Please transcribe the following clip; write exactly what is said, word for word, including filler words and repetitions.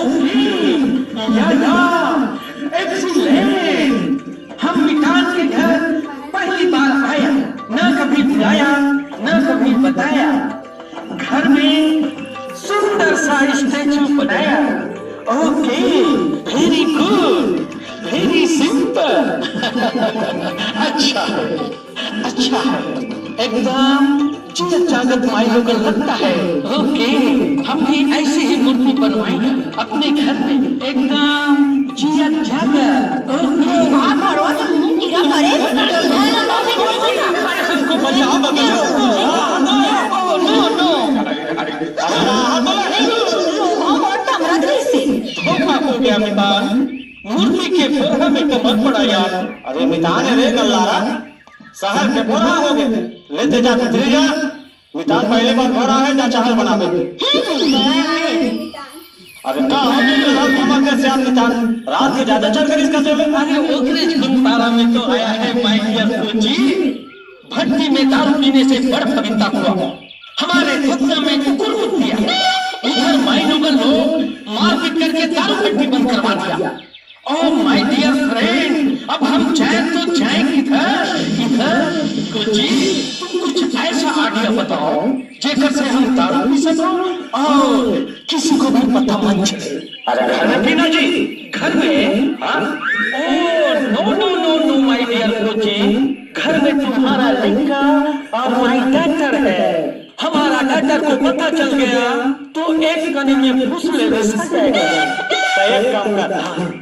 या, या, excellent। हम मितान के घर पहली बार आया, ना कभी बुलाया, ना कभी बताया। घर में सुंदर सा स्टैचू बनाया। ओके, very good, very simple। अच्छा है, अच्छा है, एकदम जियत जागत माई लोगन लगता है। ओके, हम भी ऐसी ही मूर्ति बनवाएंगे अपने घर में, एकदम जियत जागत। ओके। अरे हमको बचाओ, बचाओ। नो, नो, नो। धोखा हो गया मितान, मूर्ति के पोरहा में तो मत पड़ा यार। अरे मितान है रे गल्लारा, शहर के पोरहा हो गए। ले ते जा, तू जा। मितान पहले बार घर आए, जा चावल बना दे। अरे का हो गया रात धमाके से आप मितान? रात के ज्यादा चढ़ कर इसका सोवे। अरे ओकरे झुंड तारा में तो आया है my dear कोची। भट्टी में दारू पीने से बड़ पवित्रता हुआ। हमारे धुतना में कुकुर मुत दिया। उधर माइनों का लोग मारपीट करके दारू भट्टी बंद करवा दिया। Oh my dear friend, अब हम जाए तो जाए किधर? इधर? कोची, तुम कुछ ऐसा आइडिया बताओ जेकर से हम दारू पी सको और किसी को भी पता मत चले। अरे घर में पीना जी, घर में? हाँ? Oh no no no no my dear Kochi, घर में तुम्हारा लड़का और my daughter है। हमारा डॉक्टर को पता चल गया तो एक कनी में घुस ले। तो एक काम कर, हाँ।